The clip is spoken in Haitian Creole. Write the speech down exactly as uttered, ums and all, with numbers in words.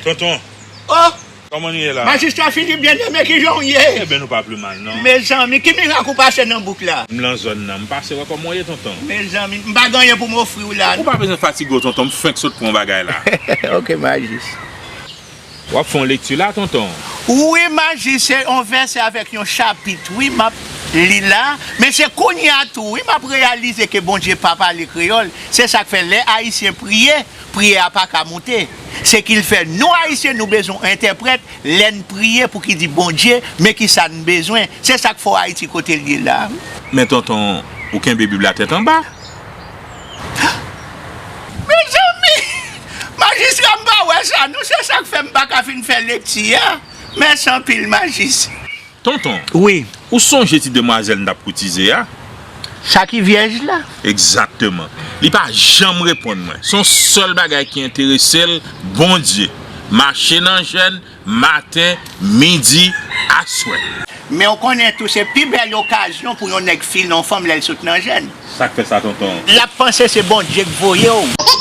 Tonton, oh, kòman nou ye la? Majistra Philippe Bien-Aimé, kijan w ye? Ebyen, nou pa pli mal, non. Mezanmi, ki mirak ou pase nan bouk la? M lan zòn nan. M pase wè kòman w ye, tonton. Mezanmi, m pa gen anyen pou m ofri w la, non. Ou pa bezwen fatige w, tonton. M fenk sot pran yon bagay la. Ok, majis. W ap fè yon lekti la, tonton? Wi, majis, se yon vèsè avèk yon chapit, wi, m ap li la. Men se kounye a tou, wi, m ap reyalize ke Bondye pa pale kreyòl. Se sa k fè lè Ayisyen priye, priyè a pa ka moute. Se ki l fè nou Ayisyen, nou bezwen entèprèt lè n priye pou ki di Bondye, men ki sa n bezwen. Se sa k fè w Ayiti kote l ye la. Men tonton, ou kenbe Bib la tèt anba? Mezanmi! Majistra, m pa wè sa, non, se sa k fè m pa ka fin fè lekti a. Mèsi anpil, majis. Tonton, wi, ou sonje ti demwazèl n t ap koutize a? Sa ki vyèj la? Egzakteman. Li pa janm reponn mwen. Se yon sèl bagay ki enterese l, Bondye. Mache nan jèn, maten, midi, aswè. Men w konnen tou, se pi bèl okazyon pou yon nèg file yon fanm lè l sot nan jèn. Sa k fè sa, tonton? L ap panse se Bondye k voye w.